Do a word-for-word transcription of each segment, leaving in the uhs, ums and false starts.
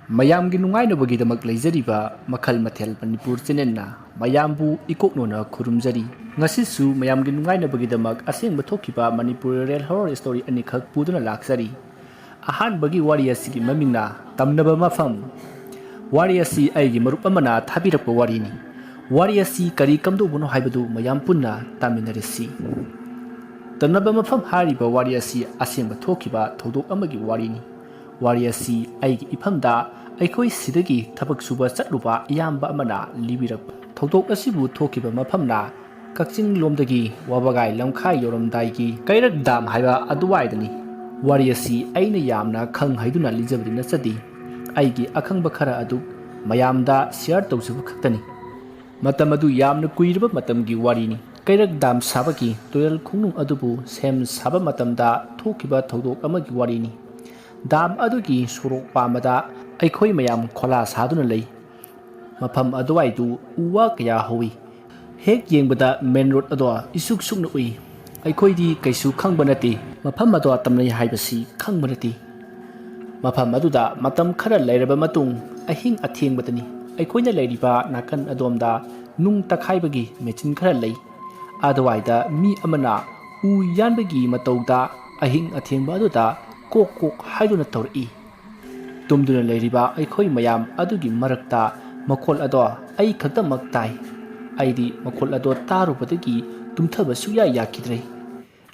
ꯃꯌꯥꯝꯒꯤ ꯅꯨꯡꯉꯥꯏꯅꯕꯒꯤꯗꯃꯛ ꯂꯩꯖꯔꯤꯕ ꯃꯈꯜ ꯃꯊꯦꯜ ꯃꯅꯤꯄꯨꯔ ꯆꯦꯅꯦꯜꯅ ꯃꯌꯥꯝꯕꯨ ꯏꯀꯣꯛꯅꯣꯅ ꯈꯨꯔꯨꯝꯖꯔꯤ꯫ ꯉꯁꯤꯁꯨ ꯃꯌꯥꯝꯒꯤ ꯅꯨꯡꯉꯥꯏꯅꯕꯒꯤꯗꯃꯛ ꯑꯁꯦꯡꯕ ꯊꯣꯛꯈꯤꯕ ꯃꯅꯤꯄꯨꯔ ꯔꯤꯌꯦꯜ ꯍꯣꯔꯣꯔ ꯁ꯭ꯇꯣꯔꯤ ꯑꯅꯤꯈꯛ ꯄꯨꯗꯨꯅ ꯂꯥꯛꯆꯔꯤ꯫ ꯑꯍꯥꯟꯕꯒꯤ ꯋꯥꯔꯤ ꯑꯁꯤꯒꯤ ꯃꯃꯤꯡꯅ ꯇꯝꯅꯕ ꯃꯐꯝ꯫ ꯋꯥꯔꯤ ꯑꯁꯤ ꯑꯩꯒꯤ ꯃꯔꯨꯞ ꯑꯃꯅ ꯊꯥꯕꯤꯔꯛꯄ ꯋꯥꯔꯤꯅꯤ꯫ ꯋꯥꯔꯤ ꯑꯁꯤ ꯀꯔꯤ ꯀꯝꯗꯧꯕꯅꯣ ꯍꯥꯏꯕꯗꯨ ꯃꯌꯥꯝ ꯄꯨꯟꯅ ꯇꯥꯃꯤꯟꯅꯔꯁꯤ꯫ ꯇꯝꯅꯕ ꯃꯐꯝ ꯍꯥꯏꯔꯤꯕ ꯋꯥꯔꯤ ꯑꯁꯤ ꯑꯁꯦꯡꯕ ꯊꯣꯛꯈꯤꯕ ꯊꯧꯗꯣꯛ ꯑꯃꯒꯤ ꯋꯥꯔꯤꯅꯤ꯫ ꯋꯥꯔꯤ ꯑꯁꯤ ꯑꯩꯒꯤ ꯏꯐꯝꯗ ꯑꯩꯈꯣꯏ ꯁꯤꯗꯒꯤ ꯊꯕꯛ ꯁꯨꯕ ꯆꯠꯂꯨꯕ ꯏꯌꯥꯝꯕ ꯑꯃꯅ ꯂꯤꯕꯤꯔꯛꯄ꯫ ꯊꯧꯗꯣꯛ ꯑꯁꯤꯕꯨ ꯊꯣꯛꯈꯤꯕ ꯃꯐꯝꯅ ꯀꯛꯆꯤꯡ ꯂꯣꯝꯗꯒꯤ ꯋꯥꯕꯒꯥꯏ ꯂꯝꯈꯥꯏ ꯌꯧꯔꯝꯗꯥꯏꯒꯤ ꯀꯩꯔꯛ ꯗꯥꯝ ꯍꯥꯏꯕ ꯑꯗꯨꯋꯥꯏꯗꯅꯤ꯫ ꯋꯥꯔꯤ ꯑꯁꯤ ꯑꯩꯅ ꯌꯥꯝꯅ ꯈꯪ ꯍꯩꯗꯨꯅ ꯂꯤꯖꯕꯗꯤ ꯅꯠꯆꯗꯦ꯫ ꯑꯩꯒꯤ ꯑꯈꯪꯕ ꯈꯔ ꯑꯗꯨ ꯃꯌꯥꯝꯗ ꯁꯤꯌꯥꯔ ꯇꯧꯖꯕ ꯈꯛꯇꯅꯤ꯫ ꯃꯇꯝ ꯑꯗꯨ ꯌꯥꯝꯅ ꯀꯨꯏꯔꯕ ꯃꯇꯝꯒꯤ ꯋꯥꯔꯤꯅꯤ꯫ ꯀꯩꯔꯛ ꯗꯥꯝ ꯁꯥꯕꯒꯤ ꯇꯨꯔꯦꯜ ꯈꯣꯡꯅꯨꯡ ꯑꯗꯨꯕꯨ ꯁꯦꯝ ꯁꯥꯕ ꯃꯇꯝꯗ ꯊꯣꯛꯈꯤꯕ ꯊꯧꯗꯣꯛ ꯑꯃꯒꯤ ꯋꯥꯔꯤꯅꯤ꯫ ꯗꯥꯝ ꯑꯗꯨꯒꯤ ꯁꯣꯔꯣꯛ ꯄꯥꯝꯕꯗ ꯑꯩꯈꯣꯏ ꯃꯌꯥꯝ ꯈꯣꯂꯥ ꯁꯥꯗꯨꯅ ꯂꯩ꯫ ꯃꯐꯝ ꯑꯗꯨꯋꯥꯏꯗꯨ ꯎ ꯋꯥ ꯀꯌꯥ ꯍꯧꯏ꯫ ꯍꯦꯛ ꯌꯦꯡꯕꯗ ꯃꯦꯟ ꯔꯣꯗ ꯑꯗꯣ ꯏꯁꯨꯛ ꯁꯨꯛꯅ ꯎꯏ꯫ ꯑꯩꯈꯣꯏꯗꯤ ꯀꯩꯁꯨ ꯈꯪꯕ ꯅꯠꯇꯦ꯫ ꯃꯐꯝ ꯑꯗꯣ ꯇꯝꯅꯩ ꯍꯥꯏꯕꯁꯤ ꯈꯪꯕ ꯅꯠꯇꯦ꯫ ꯃꯐꯝ ꯑꯗꯨꯗ ꯃꯇꯝ ꯈꯔ ꯂꯩꯔꯕ ꯃꯇꯨꯡ ꯑꯍꯤꯡ ꯑꯊꯦꯡꯕꯗꯅꯤ꯫ ꯑꯩꯈꯣꯏꯅ ꯂꯩꯔꯤꯕ ꯅꯥꯀꯟ ꯑꯗꯣꯝꯗ ꯅꯨꯡ ꯇꯛꯈꯥꯏꯕꯒꯤ ꯃꯦꯆꯤꯟ ꯈꯔ ꯂꯩ꯫ ꯑꯗꯨꯋꯥꯏꯗ ꯃꯤ ꯑꯃꯅ ꯎ ꯌꯥꯟꯕꯒꯤ ꯃꯇꯧꯗ ꯑꯍꯤꯡ ꯑꯊꯦꯡꯕ ꯑꯗꯨꯗ ꯀꯣꯛ ꯀꯣꯛ ꯍꯥꯏꯗꯨꯅ ꯇꯧꯔꯛꯏ꯫ ꯇꯨꯝꯗꯨꯅ ꯂꯩꯔꯤꯕ ꯑꯩꯈꯣꯏ ꯃꯌꯥꯝ ꯑꯗꯨꯒꯤ ꯃꯔꯛꯇ ꯃꯈꯣꯜ ꯑꯗꯣ ꯑꯩ ꯈꯛꯇꯃꯛ ꯇꯥꯏ꯫ ꯑꯩꯗꯤ ꯃꯈꯣꯜ ꯑꯗꯣ ꯇꯥꯔꯨꯕꯗꯒꯤ ꯇꯨꯝꯊꯕ ꯁꯨꯛꯌꯥ ꯌꯥꯈꯤꯗ꯭ꯔꯦ꯫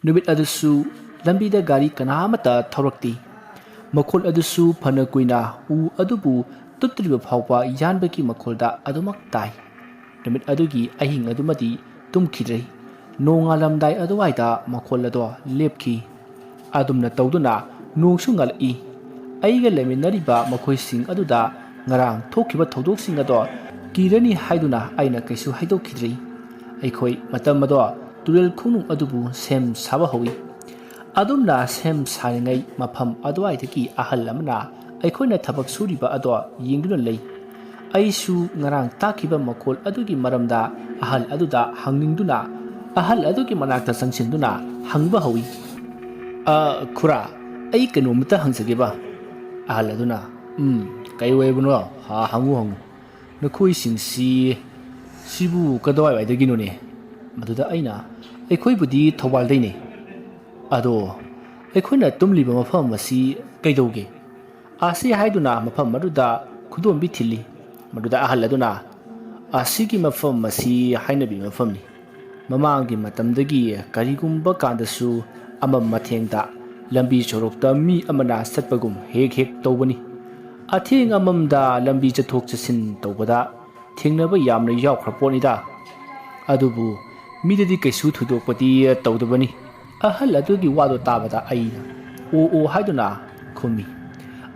ꯅꯨꯃꯤꯠ ꯑꯗꯨꯁꯨ ꯂꯝꯕꯤꯗ ꯒꯥꯔꯤ ꯀꯅꯥ ꯑꯃꯠꯇ ꯊꯧꯔꯛꯇꯦ꯫ ꯃꯈꯣꯜ ꯑꯗꯨꯁꯨ ꯐꯅ ꯀꯨꯏꯅ ꯎ ꯑꯗꯨꯕꯨ ꯇꯨꯠꯇ꯭ꯔꯤꯕ ꯐꯥꯎꯕ ꯌꯥꯟꯕꯒꯤ ꯃꯈꯣꯜꯗ ꯑꯗꯨꯃꯛ ꯇꯥꯏ꯫ ꯅꯨꯃꯤꯠ ꯑꯗꯨꯒꯤ ꯑꯍꯤꯡ ꯑꯗꯨꯃꯗꯤ ꯇꯨꯝꯈꯤꯗ꯭ꯔꯦ꯫ ꯅꯣꯡꯉꯥꯜꯂꯝꯗꯥꯏ ꯑꯗꯨꯋꯥꯏꯗ ꯃꯈꯣꯜ ꯑꯗꯣ ꯂꯦꯞꯈꯤ꯫ ꯑꯗꯨꯝꯅ ꯇꯧꯗꯨꯅ ꯅꯣꯡꯁꯨ ꯉꯥꯜꯂꯛꯏ꯫ ꯑꯩꯒ ꯂꯩꯃꯤꯟꯅꯔꯤꯕ ꯃꯈꯣꯏꯁꯤꯡ ꯑꯗꯨꯗ ꯉꯔꯥꯡ ꯊꯣꯛꯈꯤꯕ ꯊꯧꯗꯣꯛꯁꯤꯡ ꯑꯗꯣ ꯀꯤꯔꯅꯤ ꯍꯥꯏꯗꯨꯅ ꯑꯩꯅ ꯀꯩꯁꯨ ꯍꯥꯏꯗꯣꯛꯈꯤꯗ꯭ꯔꯤ꯫ ꯑꯩꯈꯣꯏ ꯃꯇꯝ ꯑꯗꯣ ꯇꯨꯔꯦꯜ ꯈꯣꯡꯅꯨꯡ ꯑꯗꯨꯕꯨ ꯁꯦꯝ ꯁꯥꯕ ꯍꯧꯏ꯫ ꯑꯗꯨꯝꯅ ꯁꯦꯝ ꯁꯥꯔꯤꯉꯩ ꯃꯐꯝ ꯑꯗꯨꯋꯥꯏꯗꯒꯤ ꯑꯍꯜ ꯑꯃꯅ ꯑꯩꯈꯣꯏꯅ ꯊꯕꯛ ꯁꯨꯔꯤꯕ ꯑꯗꯣ ꯌꯦꯡꯗꯨꯅ ꯂꯩ꯫ ꯑꯩꯁꯨ ꯉꯔꯥꯡ ꯇꯥꯈꯤꯕ ꯃꯈꯣꯜ ꯑꯗꯨꯒꯤ ꯃꯔꯝꯗ ꯑꯍꯜ ꯑꯗꯨꯗ ꯍꯪꯅꯤꯡꯗꯨꯅ ꯑꯍꯜ ꯑꯗꯨꯒꯤ ꯃꯅꯥꯛꯇ ꯆꯪꯁꯤꯟꯗꯨꯅ ꯍꯪꯕ ꯍꯧꯏ꯫ "ꯑ, ꯈꯨꯔꯥ, ꯑꯩ ꯀꯩꯅꯣꯝꯇ ꯍꯪꯖꯒꯦꯕ?" ꯑꯍꯜ ꯑꯗꯨꯅ, "ꯎꯝ, "ꯀꯩ ꯑꯣꯏꯕꯅꯣ? ꯍꯥ, ꯍꯪꯉꯨ, ꯍꯪꯉꯨ꯫ ꯅꯈꯣꯏꯁꯤꯡꯁꯤ, ꯁꯤꯕꯨ ꯀꯗꯥꯏꯋꯥꯏꯗꯒꯤꯅꯣꯅꯦ?" ꯃꯗꯨꯗ ꯑꯩꯅ, "ꯑꯩꯈꯣꯏꯕꯨꯗꯤ ꯊꯧꯕꯥꯜꯗꯩꯅꯦ꯫ ꯑꯗꯣ ꯑꯩꯈꯣꯏꯅ ꯇꯨꯝꯂꯤꯕ ꯃꯐꯝ ꯑꯁꯤ ꯀꯩꯗꯧꯒꯦ?" "ꯑꯁꯤ" ꯍꯥꯏꯗꯨꯅ ꯃꯐꯝ ꯑꯗꯨꯗ ꯈꯨꯗꯣꯝꯕꯤ ꯊꯤꯜꯂꯤ꯫ ꯃꯗꯨꯗ ꯑꯍꯜ ꯑꯗꯨꯅ, "ꯑꯁꯤꯒꯤ ꯃꯐꯝ ꯑꯁꯤ ꯍꯥꯏꯅꯕꯤ ꯃꯐꯝꯅꯤ꯫ ꯃꯃꯥꯡꯒꯤ ꯃꯇꯝꯗꯒꯤ ꯀꯔꯤꯒꯨꯝꯕ ꯀꯥꯟꯗꯁꯨ ꯑꯃꯝ ꯑꯊꯦꯡꯗ ꯂꯝꯕꯤ ꯁꯣꯔꯣꯛꯇ ꯃꯤ ꯑꯃꯅ ꯆꯠꯄꯒꯨꯝ ꯍꯦꯛ ꯍꯦꯛ ꯇꯧꯕꯅꯤ꯫ ꯑꯊꯦꯡ ꯑꯃꯝꯗ ꯂꯝꯕꯤ ꯆꯠꯊꯣꯛ ꯆꯠꯁꯤꯟ ꯇꯧꯕꯗ ꯊꯦꯡꯅꯕ ꯌꯥꯝꯅ ꯌꯥꯎꯈ꯭ꯔ ꯄꯣꯠꯅꯤꯗ꯫ ꯑꯗꯨꯕꯨ ꯃꯤꯗꯗꯤ ꯀꯩꯁꯨ ꯊꯣꯏꯗꯣꯛꯄꯗꯤ ꯇꯧꯗꯕꯅꯤ꯫" ꯑꯍꯜ ꯑꯗꯨꯒꯤ ꯋꯥꯗꯨ ꯇꯥꯕꯗ ꯑꯩꯅ "ꯑꯣ, ꯑꯣ" ꯍꯥꯏꯗꯨꯅ ꯈꯨꯝꯃꯤ꯫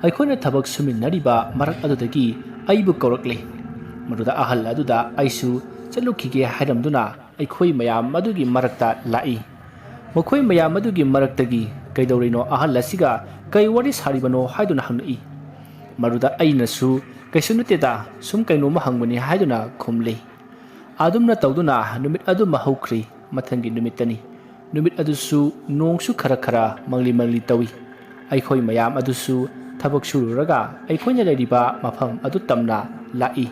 ꯑꯩꯈꯣꯏꯅ ꯊꯕꯛ ꯁꯨꯃꯤꯟꯅꯔꯤꯕ ꯃꯔꯛ ꯑꯗꯨꯗꯒꯤ ꯑꯩꯕꯨ ꯀꯧꯔꯛꯂꯦ꯫ ꯃꯗꯨꯗ ꯑꯍꯜ ꯑꯗꯨꯗ ꯑꯩꯁꯨ ꯆꯠꯂꯨꯈꯤꯒꯦ ꯍꯥꯏꯔꯝꯗꯨꯅ ꯑꯩꯈꯣꯏ ꯃꯌꯥꯝ ꯑꯗꯨꯒꯤ ꯃꯔꯛꯇ ꯂꯥꯛꯏ꯫ ꯃꯈꯣꯏ ꯃꯌꯥꯝ ꯑꯗꯨꯒꯤ ꯃꯔꯛꯇꯒꯤ "ꯀꯩꯗꯧꯔꯤꯅꯣ? ꯑꯍꯜ ꯑꯁꯤꯒ ꯀꯩ ꯋꯥꯔꯤ ꯁꯥꯔꯤꯕꯅꯣ?" ꯍꯥꯏꯗꯨꯅ ꯍꯪꯂꯛꯏ꯫ ꯃꯗꯨꯗ ꯑꯩꯅꯁꯨ "ꯀꯩꯁꯨ ꯅꯠꯇꯦꯗ, ꯁꯨꯝ ꯀꯩꯅꯣꯝꯃ ꯍꯪꯕꯅꯤ" ꯍꯥꯏꯗꯨꯅ ꯈꯨꯝꯂꯤ꯫ ꯑꯗꯨꯝꯅ ꯇꯧꯗꯨꯅ ꯅꯨꯃꯤꯠ ꯑꯗꯨꯃ ꯍꯧꯈ꯭ꯔꯤ꯫ ꯃꯊꯪꯒꯤ ꯅꯨꯃꯤꯠꯇꯅꯤ꯫ ꯅꯨꯃꯤꯠ ꯑꯗꯨꯁꯨ ꯅꯣꯡꯁꯨ ꯈꯔ ꯈꯔ ꯃꯪꯂꯤ ꯃꯪꯂꯤ ꯇꯧꯏ꯫ ꯑꯩꯈꯣꯏ ꯃꯌꯥꯝ ꯑꯗꯨꯁꯨ ꯊꯕꯛ ꯁꯨꯔꯨꯔꯒ ꯑꯩꯈꯣꯏꯅ ꯂꯩꯔꯤꯕ ꯃꯐꯝ ꯑꯗꯨ ꯇꯝꯅ ꯂꯥꯛꯏ꯫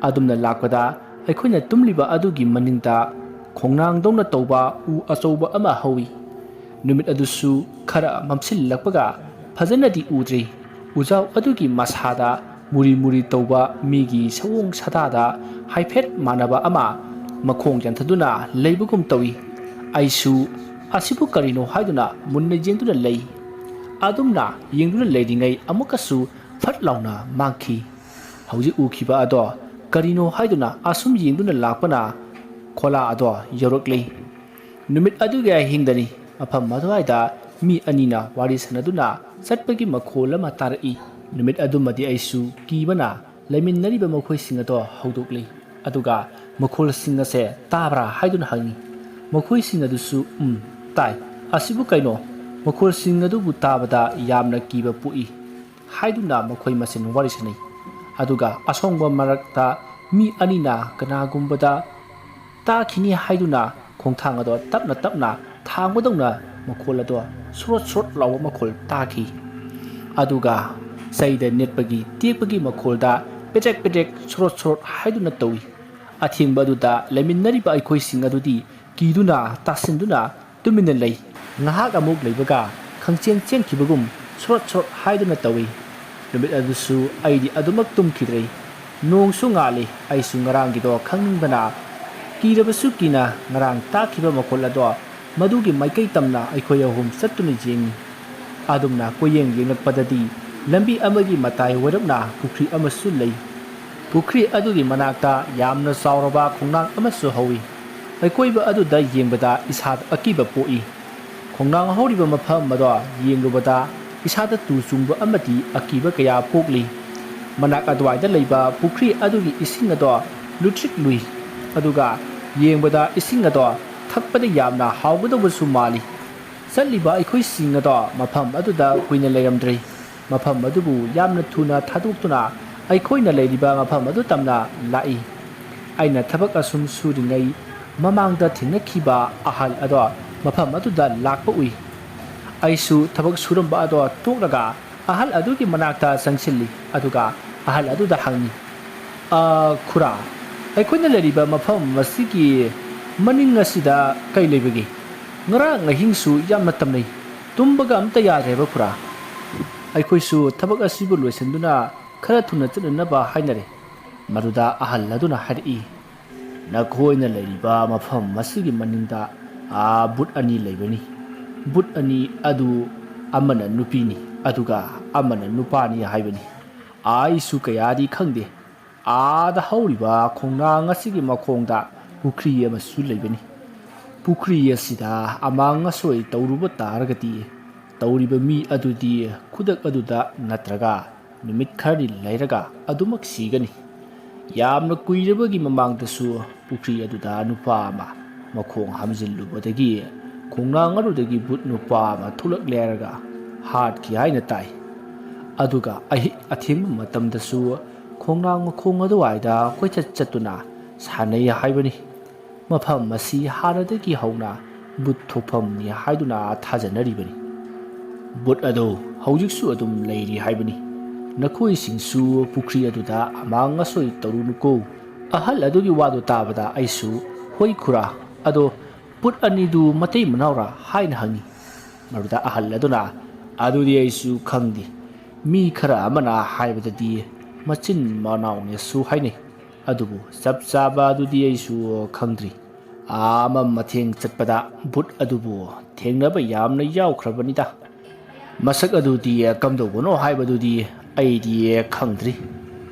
ꯑꯗꯨꯝꯅ ꯂꯥꯛꯄꯗ ꯑꯩꯈꯣꯏꯅ ꯇꯨꯝꯂꯤꯕ ꯑꯗꯨꯒꯤ ꯃꯅꯤꯡꯗ ꯈꯣꯡꯅꯥꯡꯗꯧꯅ ꯇꯧꯕ ꯎ ꯑꯆꯧꯕ ꯑꯃ ꯍꯧꯏ꯫ ꯅꯨꯃꯤꯠ ꯑꯗꯨꯁꯨ ꯈꯔ ꯃꯝꯁꯤꯜꯂꯛꯄꯒ ꯐꯖꯅꯗꯤ ꯎꯗ꯭ꯔꯤ꯫ ꯎꯖꯥꯎ ꯑꯗꯨꯒꯤ ꯃꯁꯥꯗ ꯃꯨꯔꯤ ꯃꯨꯔꯤ ꯇꯧꯕ ꯃꯤꯒꯤ ꯁꯑꯣꯡ ꯁꯥꯗꯥꯗ ꯍꯥꯏꯐꯦꯠ ꯃꯥꯟꯅꯕ ꯑꯃ ꯃꯈꯣꯡ ꯌꯥꯟꯊꯗꯨꯅ ꯂꯩꯕꯒꯨꯝ ꯇꯧꯏ꯫ ꯑꯩꯁꯨ "ꯑꯁꯤꯕꯨ ꯀꯔꯤꯅꯣ?" ꯍꯥꯏꯗꯨꯅ ꯃꯨꯟꯅ ꯌꯦꯡꯗꯨꯅ ꯂꯩ꯫ ꯑꯗꯨꯝꯅ ꯌꯦꯡꯗꯨꯅ ꯂꯩꯔꯤꯉꯩ ꯑꯃꯨꯛꯀꯁꯨ ꯐꯠ ꯂꯥꯎꯅ ꯃꯥꯡꯈꯤ꯫ ꯍꯧꯖꯤꯛ ꯎꯈꯤꯕ ꯑꯗꯣ ꯀꯔꯤꯅꯣ ꯍꯥꯏꯗꯨꯅ ꯑꯁꯨꯝ ꯌꯦꯡꯗꯨꯅ ꯂꯥꯛꯄꯅ ꯈꯣꯂꯥ ꯑꯗꯣ ꯌꯧꯔꯛꯂꯤ꯫ ꯅꯨꯃꯤꯠ ꯑꯗꯨꯒꯤ ꯑꯍꯤꯡꯗꯅꯤ꯫ ꯃꯐꯝ ꯑꯗꯨꯋꯥꯏꯗ ꯃꯤ ꯑꯅꯤꯅ ꯋꯥꯔꯤ ꯁꯥꯟꯅꯗꯨꯅ ꯆꯠꯄꯒꯤ ꯃꯈꯣꯜ ꯑꯃ ꯇꯥꯔꯛꯏ꯫ ꯅꯨꯃꯤꯠ ꯑꯗꯨꯃꯗꯤ ꯑꯩꯁꯨ ꯀꯤꯕꯅ ꯂꯩꯃꯤꯟꯅꯔꯤꯕ ꯃꯈꯣꯏꯁꯤꯡ ꯑꯗꯣ ꯍꯧꯗꯣꯛꯂꯤ꯫ ꯑꯗꯨꯒ "ꯃꯈꯣꯜꯁꯤꯡ ꯑꯁꯦ ꯇꯥꯕ꯭ꯔꯥ?" ꯍꯥꯏꯗꯨꯅ ꯍꯪꯉꯤ꯫ ꯃꯈꯣꯏꯁꯤꯡ ꯑꯗꯨꯁꯨ "ꯎꯝ, ꯇꯥꯏ꯫ ꯑꯁꯤꯕꯨ ꯀꯩꯅꯣ? ꯃꯈꯣꯜꯁꯤꯡ ꯑꯗꯨꯕꯨ ꯇꯥꯕꯗ ꯌꯥꯝꯅ ꯀꯤꯕ ꯄꯣꯛꯏ" ꯍꯥꯏꯗꯨꯅ ꯃꯈꯣꯏ ꯃꯁꯦꯟ ꯋꯥꯔꯤ ꯁꯥꯟꯅꯩ꯫ ꯑꯗꯨꯒ ꯑꯁꯣꯡꯕ ꯃꯔꯛꯇ ꯃꯤ ꯑꯅꯤꯅ ꯀꯅꯥꯒꯨꯝꯕꯗ ꯇꯥꯈꯤꯅꯤ ꯍꯥꯏꯗꯨꯅ ꯈꯣꯡꯊꯥꯡ ꯑꯗꯣ ꯇꯞꯅ ꯇꯞꯅ ꯊꯥꯡꯕꯗꯧꯅ ꯃꯈꯣꯜ ꯑꯗꯣ ꯁ꯭ꯔꯣꯠ ꯁ꯭ꯔꯣꯠ ꯂꯥꯎꯕ ꯃꯈꯣꯜ ꯇꯥꯈꯤ꯫ ꯑꯗꯨꯒ ꯆꯩꯗ ꯅꯦꯠꯄꯒꯤ ꯇꯦꯛꯄꯒꯤ ꯃꯈꯣꯜꯗ ꯄꯦꯗ꯭ꯔꯦꯛ ꯄꯦꯗ꯭ꯔꯦꯛ ꯁꯣꯔꯣꯠ ꯁꯣꯔꯣꯠ ꯍꯥꯏꯗꯨꯅ ꯇꯧꯏ꯫ ꯑꯊꯦꯡꯕ ꯑꯗꯨꯗ ꯂꯩꯃꯤꯟꯅꯔꯤꯕ ꯑꯩꯈꯣꯏꯁꯤꯡ ꯑꯗꯨꯗꯤ ꯀꯤꯗꯨꯅ ꯇꯥꯁꯤꯟꯗꯨꯅ ꯇꯨꯃꯤꯟꯅ ꯂꯩ꯫ ꯉꯥꯏꯍꯥꯛ ꯑꯃꯨꯛ ꯂꯩꯕꯒ ꯈꯪꯆꯦꯟ ꯆꯦꯟꯈꯤꯕꯒꯨꯝ ꯁꯣꯔꯣꯠ ꯁꯣꯔꯣꯠ ꯍꯥꯏꯗꯨꯅ ꯇꯧꯏ꯫ ꯅꯨꯃꯤꯠ ꯑꯗꯨꯁꯨ ꯑꯩꯗꯤ ꯑꯗꯨꯃꯛ ꯇꯨꯝꯈꯤꯗ꯭ꯔꯦ꯫ ꯅꯣꯡꯁꯨ ꯉꯥꯜꯂꯤ꯫ ꯑꯩꯁꯨ ꯉꯔꯥꯡꯒꯤꯗꯣ ꯈꯪꯅꯤꯡꯕꯅ ꯀꯤꯔꯕꯁꯨ ꯀꯤꯅ ꯉꯔꯥꯡ ꯇꯥꯈꯤꯕ ꯃꯈꯣꯜ ꯑꯗꯣ ꯃꯗꯨꯒꯤ ꯃꯥꯏꯀꯩ ꯇꯝꯅ ꯑꯩꯈꯣꯏ ꯑꯍꯨꯝ ꯆꯠꯇꯨꯅ ꯌꯦꯡꯉꯤ꯫ ꯑꯗꯨꯝꯅ ꯀꯣꯏꯌꯦꯡ ꯌꯦꯡꯂꯛꯄꯗꯗꯤ ꯂꯝꯕꯤ ꯑꯃꯒꯤ ꯃꯇꯥꯏ ꯑꯣꯏꯔꯞꯅ ꯄꯨꯈ꯭ꯔꯤ ꯑꯃꯁꯨ ꯂꯩ꯫ ꯄꯨꯈ꯭ꯔꯤ ꯑꯗꯨꯒꯤ ꯃꯅꯥꯛꯇ ꯌꯥꯝꯅ ꯆꯥꯎꯔꯕ ꯈꯣꯡꯅꯥꯡ ꯑꯃꯁꯨ ꯍꯧꯏ꯫ ꯑꯀꯣꯏꯕ ꯑꯗꯨꯗ ꯌꯦꯡꯕꯗ ꯏꯁꯥꯗ ꯑꯀꯤꯕ ꯄꯣꯛꯏ꯫ ꯈꯣꯡꯅꯥꯡ ꯍꯧꯔꯤꯕ ꯃꯐꯝ ꯑꯗꯣ ꯌꯦꯡꯂꯨꯕꯗ ꯏꯁꯥꯗ ꯇꯨ ꯆꯨꯡꯕ ꯑꯃꯗꯤ ꯑꯀꯤꯕ ꯀꯌꯥ ꯄꯣꯛꯂꯤ꯫ ꯃꯅꯥꯛ ꯑꯗꯨꯋꯥꯏꯗ ꯂꯩꯕ ꯄꯨꯈ꯭ꯔꯤ ꯑꯗꯨꯒꯤ ꯏꯁꯤꯡ ꯑꯗꯣ ꯂꯨꯇ꯭ꯔꯤꯛ ꯂꯨꯏ꯫ ꯑꯗꯨꯒ ꯌꯦꯡꯕꯗ ꯏꯁꯤꯡ ꯑꯗꯣ ꯊꯛꯄꯗ ꯌꯥꯝꯅ ꯍꯥꯎꯒꯗꯧꯕꯁꯨ ꯃꯥꯜꯂꯤ꯫ ꯆꯠꯂꯤꯕ ꯑꯩꯈꯣꯏꯁꯤꯡ ꯑꯗꯣ ꯃꯐꯝ ꯑꯗꯨꯗ ꯀꯨꯏꯅ ꯂꯩꯔꯝꯗ꯭ꯔꯦ꯫ ꯃꯐꯝ ꯑꯗꯨꯕꯨ ꯌꯥꯝꯅ ꯊꯨꯅ ꯊꯥꯗꯣꯛꯇꯨꯅ ꯑꯩꯈꯣꯏꯅ ꯂꯩꯔꯤꯕ ꯃꯐꯝ ꯑꯗꯨ ꯇꯝꯅ ꯂꯥꯛꯏ꯫ ꯑꯩꯅ ꯊꯕꯛ ꯑꯁꯨꯝ ꯁꯨꯔꯤꯉꯩ ꯃꯃꯥꯡꯗ ꯊꯦꯡꯅꯈꯤꯕ ꯑꯍꯜ ꯑꯗꯣ ꯃꯐꯝ ꯑꯗꯨꯗ ꯂꯥꯛꯄ ꯎꯏ꯫ ꯑꯩꯁꯨ ꯊꯕꯛ ꯁꯨꯔꯝꯕ ꯑꯗꯣ ꯇꯣꯛꯂꯒ ꯑꯍꯜ ꯑꯗꯨꯒꯤ ꯃꯅꯥꯛꯇ ꯆꯪꯁꯤꯜꯂꯤ, ꯑꯗꯨꯒ ꯑꯍꯜ ꯑꯗꯨꯗ ꯍꯪꯉꯤ, "ꯑ, ꯈꯨꯔꯥ, ꯑꯩꯈꯣꯏꯅ ꯂꯩꯔꯤꯕ ꯃꯐꯝ ꯑꯁꯤꯒꯤ ꯃꯅꯤꯡ ꯑꯁꯤꯗ ꯀꯩ ꯂꯩꯕꯒꯦ? ꯉꯔꯥꯡ ꯑꯍꯤꯡꯁꯨ ꯌꯥꯝꯅ ꯇꯝꯅꯩ꯫ ꯇꯨꯝꯕꯒ ꯑꯝꯇ ꯌꯥꯗ꯭ꯔꯦꯕ, ꯈꯨꯔꯥ꯫ ꯑꯩꯈꯣꯏꯁꯨ ꯊꯕꯛ ꯑꯁꯤꯕꯨ ꯂꯣꯏꯁꯤꯟꯗꯨꯅ ꯈꯔ ꯊꯨꯅ ꯆꯠꯅꯅꯕ ꯍꯥꯏꯅꯔꯦ꯫" ꯃꯗꯨꯗ ꯑꯍꯜ ꯑꯗꯨꯅ ꯍꯥꯏꯔꯛꯏ, "ꯅꯈꯣꯏꯅ ꯂꯩꯔꯤꯕ ꯃꯐꯝ ꯑꯁꯤꯒꯤ ꯃꯅꯤꯡꯗ, ꯑꯥ, ꯕꯨꯠ ꯑꯅꯤ ꯂꯩꯕꯅꯤ꯫ ꯕꯨꯠ ꯑꯅꯤ ꯑꯗꯨ ꯑꯃꯅ ꯅꯨꯄꯤꯅꯤ, ꯑꯗꯨꯒ ꯑꯃꯅ ꯅꯨꯄꯥꯅꯤ ꯍꯥꯏꯕꯅꯤ꯫ ꯑꯩꯁꯨ ꯀꯌꯥꯗꯤ ꯈꯪꯗꯦ꯫ ꯑꯥꯗ ꯍꯧꯔꯤꯕ ꯈꯣꯡꯅꯥꯡ ꯑꯁꯤꯒꯤ ꯃꯈꯣꯡꯗ ꯄꯨꯈ꯭ꯔꯤ ꯑꯃꯁꯨ ꯂꯩꯕꯅꯤ꯫ ꯄꯨꯈ꯭ꯔꯤ ꯑꯁꯤꯗ ꯑꯃꯥꯡ ꯑꯁꯣꯏ ꯇꯧꯔꯨꯕ ꯇꯥꯔꯒꯗꯤ, ꯇꯧꯔꯤꯕ ꯃꯤ ꯑꯗꯨꯗꯤ ꯈꯨꯗꯛ ꯑꯗꯨꯗ ꯅꯠꯇ꯭ꯔꯒ ꯅꯨꯃꯤꯠ ꯈꯔꯅꯤ ꯂꯩꯔꯒ ꯑꯗꯨꯃꯛ ꯁꯤꯒꯅꯤ꯫ ꯌꯥꯝꯅ ꯀꯨꯏꯔꯕꯒꯤ ꯃꯃꯥꯡꯗꯁꯨ ꯄꯨꯈ꯭ꯔꯤ ꯑꯗꯨꯗ ꯅꯨꯄꯥ ꯑꯃ ꯃꯈꯣꯡ ꯍꯥꯝꯖꯤꯜꯂꯨꯕꯗꯒꯤ ꯈꯣꯡꯅꯥꯡ ꯑꯗꯨꯗꯒꯤ ꯕꯨꯠ ꯅꯨꯄꯥ ꯑꯃ ꯊꯣꯛꯂꯛꯂꯦ ꯍꯥꯏꯔꯒ ꯍꯥꯠꯈꯤ ꯍꯥꯏꯅ ꯇꯥꯏ꯫ ꯑꯗꯨꯒ ꯑꯍꯤꯡ ꯑꯊꯦꯡꯕ ꯃꯇꯝꯗꯁꯨ ꯈꯣꯡꯅꯥꯡ ꯃꯈꯣꯡ ꯑꯗꯨꯋꯥꯏꯗ ꯀꯣꯏꯆꯠ ꯆꯠꯇꯨꯅ ꯁꯥꯟꯅꯩ ꯍꯥꯏꯕꯅꯤ꯫ ꯃꯐꯝ ꯑꯁꯤ ꯍꯥꯟꯅꯗꯒꯤ ꯍꯧꯅ ꯕꯨꯠ ꯊꯣꯛꯐꯝꯅꯤ ꯍꯥꯏꯗꯨꯅ ꯊꯥꯖꯅꯔꯤꯕꯅꯤ꯫ ꯕꯨꯠ ꯑꯗꯨ ꯍꯧꯖꯤꯛꯁꯨ ꯑꯗꯨꯝ ꯂꯩꯔꯤ ꯍꯥꯏꯕꯅꯤ꯫ "ꯅꯈꯣꯏꯁꯤꯡꯁꯨ ꯄꯨꯈ꯭ꯔꯤ ꯑꯗꯨꯗ ꯑꯃꯥꯡ ꯑꯁꯣꯏ ꯇꯧꯔꯨꯅꯨꯀꯣ"꯫ ꯑꯍꯜ ꯑꯗꯨꯒꯤ ꯋꯥꯗꯨ ꯇꯥꯕꯗ ꯑꯩꯁꯨ, "ꯍꯣꯏ ꯈꯨꯔꯥ, ꯑꯗꯣ ꯕꯨꯠ ꯑꯅꯤꯗꯨ ꯃꯇꯩ ꯃꯅꯥꯎꯔꯥ?" ꯍꯥꯏꯅ ꯍꯪꯉꯤ꯫ ꯃꯗꯨꯗ ꯑꯍꯜ ꯑꯗꯨꯅ, "ꯑꯗꯨꯗꯤ ꯑꯩꯁꯨ ꯈꯪꯗꯦ꯫ ꯃꯤ ꯈꯔ ꯑꯃꯅ ꯍꯥꯏꯕꯗꯗꯤ ꯃꯆꯤꯟ ꯃꯅꯥꯎꯅꯦꯁꯨ ꯍꯥꯏꯅꯩ꯫ ꯑꯗꯨꯕꯨ ꯆꯞ ꯆꯥꯕ ꯑꯗꯨꯗꯤ ꯑꯩꯁꯨ ꯈꯪꯗ꯭ꯔꯤ꯫ ꯑꯥ, ꯑꯃꯝ ꯑꯊꯦꯡ ꯆꯠꯄꯗ ꯕꯨꯠ ꯑꯗꯨꯕꯨ ꯊꯦꯡꯅꯕ ꯌꯥꯝꯅ ꯌꯥꯎꯈ꯭ꯔꯕꯅꯤꯗ꯫ ꯃꯁꯛ ꯑꯗꯨꯗꯤ ꯀꯝꯗꯧꯕꯅꯣ ꯍꯥꯏꯕꯗꯨꯗꯤ ꯑꯩꯗꯤ ꯈꯪꯗ꯭ꯔꯤ"꯫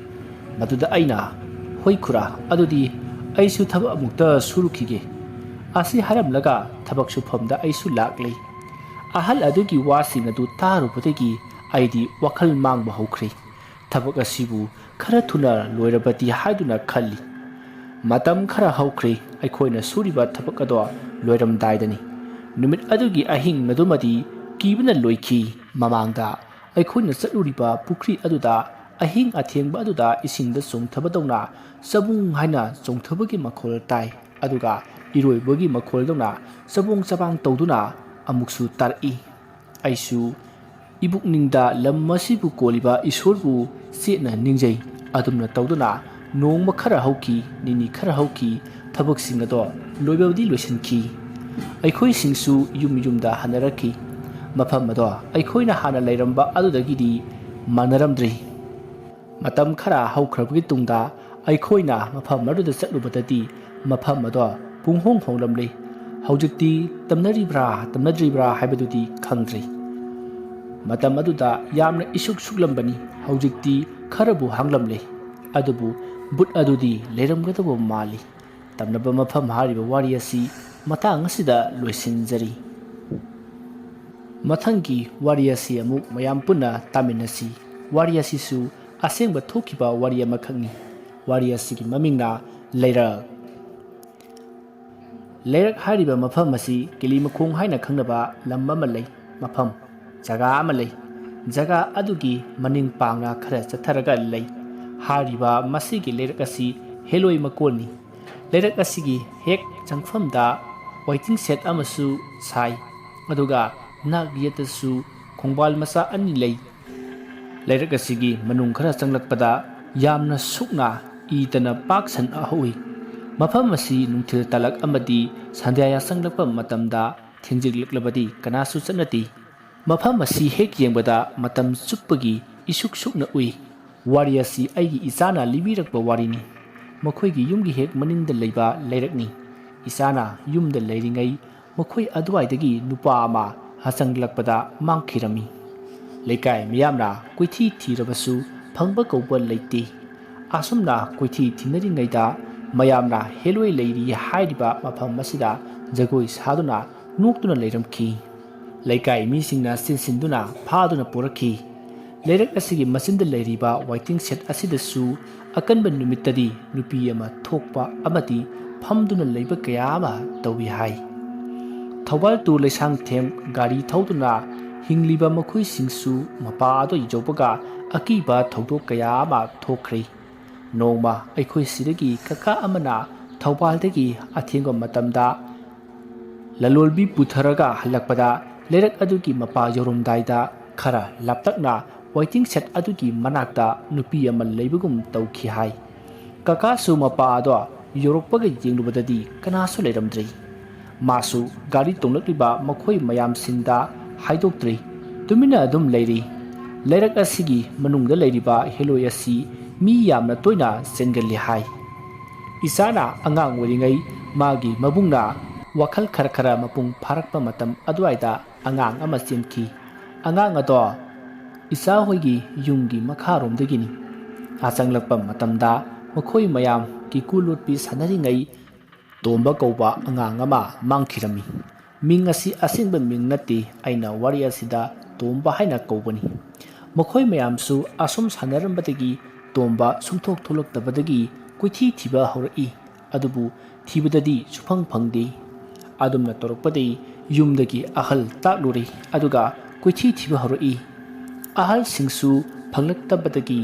ꯃꯗꯨꯗ ꯑꯩꯅ, "ꯍꯣꯏ ꯈꯨꯔꯥ, ꯑꯗꯨꯗꯤ ꯑꯩꯁꯨ ꯊꯕꯛ ꯑꯃꯨꯛꯇ ꯁꯨꯔꯨꯈꯤꯒꯦ"꯫ ꯑꯁꯤ ꯍꯥꯏꯔꯝꯂꯒ ꯊꯕꯛ ꯁꯨꯐꯝꯗ ꯑꯩꯁꯨ ꯂꯥꯛꯂꯦ꯫ ꯑꯍꯜ ꯑꯗꯨꯒꯤ ꯋꯥꯁꯤꯡ ꯑꯗꯨ ꯇꯥꯔꯨꯕꯗꯒꯤ ꯑꯩꯗꯤ ꯋꯥꯈꯜ ꯃꯥꯡꯕ ꯍꯧꯈ꯭ꯔꯦ꯫ ꯊꯕꯛ ꯑꯁꯤꯕꯨ ꯈꯔ ꯊꯨꯅ ꯂꯣꯏꯔꯕꯗꯤ ꯍꯥꯏꯗꯨꯅ ꯈꯜꯂꯤ꯫ ꯃꯇꯝ ꯈꯔ ꯍꯧꯈ꯭ꯔꯦ ꯑꯩꯈꯣꯏꯅ ꯁꯨꯔꯤꯕ ꯊꯕꯛ ꯑꯗꯣ ꯂꯣꯏꯔꯝꯗꯥꯏꯗꯅꯤ꯫ ꯅꯨꯃꯤꯠ ꯑꯗꯨꯒꯤ ꯑꯍꯤꯡ ꯑꯗꯨꯃꯗꯤ ꯀꯤꯕꯅ ꯂꯣꯏꯈꯤ꯫ ꯃꯃꯥꯡꯗ ꯑꯩꯈꯣꯏꯅ ꯆꯠꯂꯨꯔꯤꯕ ꯄꯨꯈ꯭ꯔꯤ ꯑꯗꯨꯗ ꯑꯍꯤꯡ ꯑꯊꯦꯡꯕ ꯑꯗꯨꯗ ꯏꯁꯤꯡꯗ ꯆꯣꯡꯊꯕꯗꯧꯅ ꯆꯕꯨꯡ ꯍꯥꯏꯅ ꯆꯣꯡꯊꯕꯒꯤ ꯃꯈꯣꯜ ꯇꯥꯏ, ꯑꯗꯨꯒ ꯏꯔꯣꯏꯕꯒꯤ ꯃꯈꯣꯜꯗꯧꯅ ꯆꯕꯣꯡ ꯆꯕꯥꯡ ꯇꯧꯗꯨꯅ ꯑꯃꯨꯛꯁꯨ ꯇꯥꯔꯛꯏ꯫ ꯑꯩꯁꯨ ꯏꯕꯨꯛꯅꯤꯡꯗ ꯂꯝ ꯑꯁꯤꯕꯨ ꯀꯣꯜꯂꯤꯕ ꯏꯁꯣꯔꯕꯨ ꯆꯦꯠꯅ ꯅꯤꯡꯖꯩ꯫ ꯑꯗꯨꯝꯅ ꯇꯧꯗꯨꯅ ꯅꯣꯡꯃ ꯈꯔ ꯍꯧꯈꯤ, ꯅꯤꯅꯤ ꯈꯔ ꯍꯧꯈꯤ, ꯊꯕꯛꯁꯤꯡ ꯑꯗꯣ ꯂꯣꯏꯕꯗꯤ ꯂꯣꯏꯁꯤꯟꯈꯤ꯫ ꯑꯩꯈꯣꯏꯁꯤꯡꯁꯨ ꯌꯨꯝ ꯌꯨꯝꯗ ꯍꯟꯅꯔꯛꯈꯤ꯫ ꯃꯐꯝ ꯑꯗꯣ ꯑꯩꯈꯣꯏꯅ ꯍꯥꯟꯅ ꯂꯩꯔꯝꯕ ꯑꯗꯨꯗꯒꯤꯗꯤ ꯃꯥꯟꯅꯔꯝꯗ꯭ꯔꯤ꯫ ꯃꯇꯝ ꯈꯔ ꯍꯧꯈ꯭ꯔꯕꯒꯤ ꯇꯨꯡꯗ ꯑꯩꯈꯣꯏꯅ ꯃꯐꯝ ꯑꯗꯨꯗ ꯆꯠꯂꯨꯕꯗꯗꯤ ꯃꯐꯝ ꯑꯗꯣ ꯄꯨꯡꯍꯣꯡ ꯍꯣꯡꯂꯝꯂꯦ꯫ ꯍꯧꯖꯤꯛꯇꯤ ꯇꯝꯅꯔꯤꯕ꯭ꯔꯥ ꯇꯝꯅꯗ꯭ꯔꯤꯕ꯭ꯔꯥ ꯍꯥꯏꯕꯗꯨꯗꯤ ꯈꯪꯗ꯭ꯔꯤ꯫ ꯃꯇꯝ ꯑꯗꯨꯗ ꯌꯥꯝꯅ ꯏꯁꯨꯛ ꯁꯨꯛꯂꯝꯕꯅꯤ꯫ ꯍꯧꯖꯤꯛꯇꯤ ꯈꯔꯕꯨ ꯍꯥꯡꯂꯝꯂꯦ꯫ ꯑꯗꯨꯕꯨ ꯕꯨꯠ ꯑꯗꯨꯗꯤ ꯂꯩꯔꯝꯒꯗꯕ ꯃꯥꯜꯂꯤ꯫ ꯇꯝꯅꯕ ꯃꯐꯝ ꯍꯥꯏꯔꯤꯕ ꯋꯥꯔꯤ ꯑꯁꯤ ꯃꯇꯥꯡ ꯑꯁꯤꯗ ꯂꯣꯏꯁꯤꯟꯖꯔꯤ꯫ ꯃꯊꯪꯒꯤ ꯋꯥꯔꯤ ꯑꯁꯤ ꯑꯃꯨꯛ ꯃꯌꯥꯝ ꯄꯨꯟꯅ ꯇꯥꯃꯤꯟꯅꯁꯤ꯫ ꯋꯥꯔꯤ ꯑꯁꯤꯁꯨ ꯑꯁꯦꯡꯕ ꯊꯣꯛꯈꯤꯕ ꯋꯥꯔꯤ ꯑꯃꯈꯛꯅꯤ꯫ ꯋꯥꯔꯤ ꯑꯁꯤꯒꯤ ꯃꯃꯤꯡꯅ ꯂꯩꯔꯛ꯫ ꯂꯩꯔꯛ ꯍꯥꯏꯔꯤꯕ ꯃꯐꯝ ꯑꯁꯤ ꯀꯤꯂꯤꯃꯈꯣꯡ ꯍꯥꯏꯅ ꯈꯪꯅꯕ ꯂꯝ ꯑꯃ ꯂꯩ꯫ ꯃꯐꯝ, ꯖꯒꯥ ꯑꯃ ꯂꯩ꯫ ꯖꯒꯥ ꯑꯗꯨꯒꯤ ꯃꯅꯤꯡ ꯄꯥꯡꯅ ꯈꯔ ꯆꯠꯊꯔꯒ ꯂꯩ꯫ ꯍꯥꯏꯔꯤꯕ ꯃꯁꯤꯒꯤ ꯂꯩꯔꯛ ꯑꯁꯤ ꯍꯦꯂꯣꯏ ꯃꯀꯣꯜꯅꯤ꯫ ꯂꯩꯔꯛ ꯑꯁꯤꯒꯤ ꯍꯦꯛ ꯆꯪꯐꯝꯗ waiting shed ꯑꯃꯁꯨ ꯁꯥꯏ, ꯑꯗꯨꯒ ꯅꯥꯛ ꯌꯦꯠꯇꯁꯨ ꯈꯣꯡꯕꯥꯜ ꯃꯆꯥ ꯑꯅꯤ ꯂꯩ꯫ ꯂꯩꯔꯛ ꯑꯁꯤꯒꯤ ꯃꯅꯨꯡ ꯈꯔ ꯆꯪꯂꯛꯄꯗ ꯌꯥꯝꯅ ꯁꯨꯛꯅ ꯏꯗꯅ ꯄꯥꯛ ꯁꯟꯅ ꯍꯧꯏ꯫ ꯃꯐꯝ ꯑꯁꯤ ꯅꯨꯡꯊꯤꯜ ꯇꯥꯂꯛ ꯑꯃꯗꯤ ꯁꯟꯙ꯭ꯌꯥ ꯌꯥꯆꯪꯂꯛꯄ ꯃꯇꯝꯗ ꯊꯦꯡꯖꯤꯜꯂꯛꯂꯕꯗꯤ ꯀꯅꯥꯁꯨ ꯆꯠꯅꯗꯦ꯫ ꯃꯐꯝ ꯑꯁꯤ ꯍꯦꯛ ꯌꯦꯡꯕꯗ ꯃꯇꯝ ꯆꯨꯞꯄꯒꯤ ꯏꯁꯨꯛ ꯁꯨꯛꯅ ꯎꯏ꯫ ꯋꯥꯔꯤ ꯑꯁꯤ ꯑꯩꯒꯤ ꯏꯆꯥꯅ ꯂꯤꯕꯤꯔꯛꯄ ꯋꯥꯔꯤꯅꯤ꯫ ꯃꯈꯣꯏꯒꯤ ꯌꯨꯝꯒꯤ ꯍꯦꯛ ꯃꯅꯤꯡꯗ ꯂꯩꯕ ꯂꯩꯔꯛꯅꯤ꯫ ꯏꯆꯥꯅ ꯌꯨꯝꯗ ꯂꯩꯔꯤꯉꯩ ꯃꯈꯣꯏ ꯑꯗꯨꯋꯥꯏꯗꯒꯤ ꯅꯨꯄꯥ ꯑꯃ ꯍꯆꯪꯂꯛꯄꯗ ꯃꯥꯡꯈꯤꯔꯝꯃꯤ꯫ ꯂꯩꯀꯥꯏ ꯃꯤꯌꯥꯝꯅ ꯀꯣꯏꯊꯤ ꯊꯤꯔꯕꯁꯨ ꯐꯪꯕ ꯀꯧꯕ ꯂꯩꯇꯦ꯫ ꯑꯁꯨꯝꯅ ꯀꯣꯏꯊꯤ ꯊꯤꯅꯔꯤꯉꯩꯗ ꯃꯌꯥꯝꯅ ꯍꯦꯂꯣꯏ ꯂꯩꯔꯤ ꯍꯥꯏꯔꯤꯕ ꯃꯐꯝ ꯑꯁꯤꯗ ꯖꯒꯣꯏ ꯁꯥꯗꯨꯅ ꯅꯣꯛꯇꯨꯅ ꯂꯩꯔꯝꯈꯤ꯫ ꯂꯩꯀꯥꯏ ꯃꯤꯁꯤꯡꯅ ꯆꯦꯟꯁꯤꯟꯗꯨꯅ ꯐꯥꯗꯨꯅ ꯄꯨꯔꯛꯈꯤ꯫ ꯂꯩꯔꯛ ꯑꯁꯤꯒꯤ ꯃꯆꯤꯟꯗ ꯂꯩꯔꯤꯕ waiting shed ꯑꯁꯤꯗꯁꯨ ꯑꯀꯟꯕ ꯅꯨꯃꯤꯠꯇꯗꯤ ꯅꯨꯄꯤ ꯑꯃ ꯊꯣꯛꯄ ꯑꯃꯗꯤ ꯐꯝꯗꯨꯅ ꯂꯩꯕ ꯀꯌꯥ ꯑꯃ ꯇꯧꯏ ꯍꯥꯏ꯫ ꯊꯧꯕꯥꯜ to ꯂꯩꯁꯥꯡꯊꯦꯝ ꯒꯥꯔꯤ ꯊꯧꯗꯨꯅ ꯍꯤꯡꯂꯤꯕ ꯃꯈꯣꯏꯁꯤꯡꯁꯨ ꯃꯄꯥ ꯑꯗꯨ ꯌꯧꯕꯒ ꯑꯀꯤꯕ ꯊꯧꯗꯣꯛ ꯀꯌꯥ ꯑꯃ ꯊꯣꯛꯈ꯭ꯔꯦ꯫ ꯅꯣꯡꯃ ꯑꯩꯈꯣꯏ ꯁꯤꯗꯒꯤ ꯀꯀꯥ ꯑꯃꯅ ꯊꯧꯕꯥꯜꯗꯒꯤ ꯑꯊꯦꯡꯕ ꯃꯇꯝꯗ ꯂꯂꯣꯟꯕꯤ ꯄꯨꯊꯔꯒ ꯍꯜꯂꯛꯄꯗ ꯂꯩꯔꯛ ꯑꯗꯨꯒꯤ ꯃꯄꯥ ꯌꯧꯔꯝꯗꯥꯏꯗ ꯈꯔ ꯂꯥꯞꯇꯛꯅ waiting shed ꯑꯗꯨꯒꯤ ꯃꯅꯥꯛꯇ ꯅꯨꯄꯤ ꯑꯃ ꯂꯩꯕꯒꯨꯝ ꯇꯧꯈꯤ ꯍꯥꯏ꯫ ꯀꯀꯥꯁꯨ ꯃꯄꯥ ꯑꯗꯣ ꯌꯧꯔꯛꯄꯒ ꯌꯦꯡꯂꯨꯕꯗꯗꯤ ꯀꯅꯥꯁꯨ ꯂꯩꯔꯝꯗ꯭ꯔꯦ꯫ ꯃꯥꯁꯨ ꯒꯥꯔꯤ ꯇꯣꯡꯂꯛꯂꯤꯕ ꯃꯈꯣꯏ ꯃꯌꯥꯝꯁꯤꯡꯗ ꯍꯥꯏꯗꯣꯛꯇ꯭ꯔꯦ꯫ ꯇꯨꯃꯤꯟꯅ ꯑꯗꯨꯝ ꯂꯩꯔꯤ꯫ ꯂꯩꯔꯛ ꯑꯁꯤꯒꯤ ꯃꯅꯨꯡꯗ ꯂꯩꯔꯤꯕ ꯍꯦꯂꯣꯏ ꯑꯁꯤ ꯃꯤ ꯌꯥꯝꯅ ꯇꯣꯏꯅ ꯆꯦꯟꯒꯜꯂꯤ ꯍꯥꯏ꯫ ꯏꯆꯥꯅ ꯑꯉꯥꯡ ꯑꯣꯏꯔꯤꯉꯩ ꯃꯥꯒꯤ ꯃꯕꯨꯡꯅ ꯋꯥꯈꯜ ꯈꯔ ꯈꯔ ꯃꯄꯨꯡ ꯐꯥꯔꯛꯄ ꯃꯇꯝ ꯑꯗꯨꯋꯥꯏꯗ ꯑꯉꯥꯡ ꯑꯃ ꯆꯦꯟꯈꯤ꯫ ꯑꯉꯥꯡ ꯑꯗꯣ ꯏꯆꯥ ꯍꯣꯏꯒꯤ ꯌꯨꯝꯒꯤ ꯃꯈꯥꯔꯣꯝꯗꯒꯤꯅꯤ꯫ ꯑꯥ ꯆꯪꯂꯛꯄ ꯃꯇꯝꯗ ꯃꯈꯣꯏ ꯃꯌꯥꯝ ꯀꯤꯀꯨ ꯂꯣꯠꯄꯤ ꯁꯥꯟꯅꯔꯤꯉꯩ ꯇꯣꯝꯕ ꯀꯧꯕ ꯑꯉꯥꯡ ꯑꯃ ꯃꯥꯡꯈꯤꯔꯝꯃꯤ꯫ ꯃꯤꯡ ꯑꯁꯤ ꯑꯁꯦꯡꯕ ꯃꯤꯡ ꯅꯠꯇꯦ, ꯑꯩꯅ ꯋꯥꯔꯤ ꯑꯁꯤꯗ ꯇꯣꯝꯕ ꯍꯥꯏꯅ ꯀꯧꯕꯅꯤ꯫ ꯃꯈꯣꯏ ꯃꯌꯥꯝꯁꯨ ꯑꯁꯨꯝ ꯁꯥꯟꯅꯔꯝꯕꯗꯒꯤ ꯇꯣꯝꯕ ꯁꯨꯡꯊꯣꯛ ꯊꯣꯛꯂꯛꯇꯕꯗꯒꯤ ꯀꯣꯏꯊꯤ ꯊꯤꯕ ꯍꯧꯔꯛꯏ꯫ ꯑꯗꯨꯕꯨ ꯊꯤꯕꯗꯗꯤ ꯁꯨꯐꯪ ꯐꯪꯗꯦ꯫ ꯑꯗꯨꯝꯅ ꯇꯧꯔꯛꯄꯗꯒꯤ ꯌꯨꯝꯗꯒꯤ ꯑꯍꯜ ꯇꯥꯛꯂꯨꯔꯦ, ꯑꯗꯨꯒ ꯀꯣꯏꯊꯤ ꯊꯤꯕ ꯍꯧꯔꯛꯏ꯫ ꯑꯍꯜꯁꯤꯡꯁꯨ ꯐꯪꯂꯛꯇꯕꯗꯒꯤ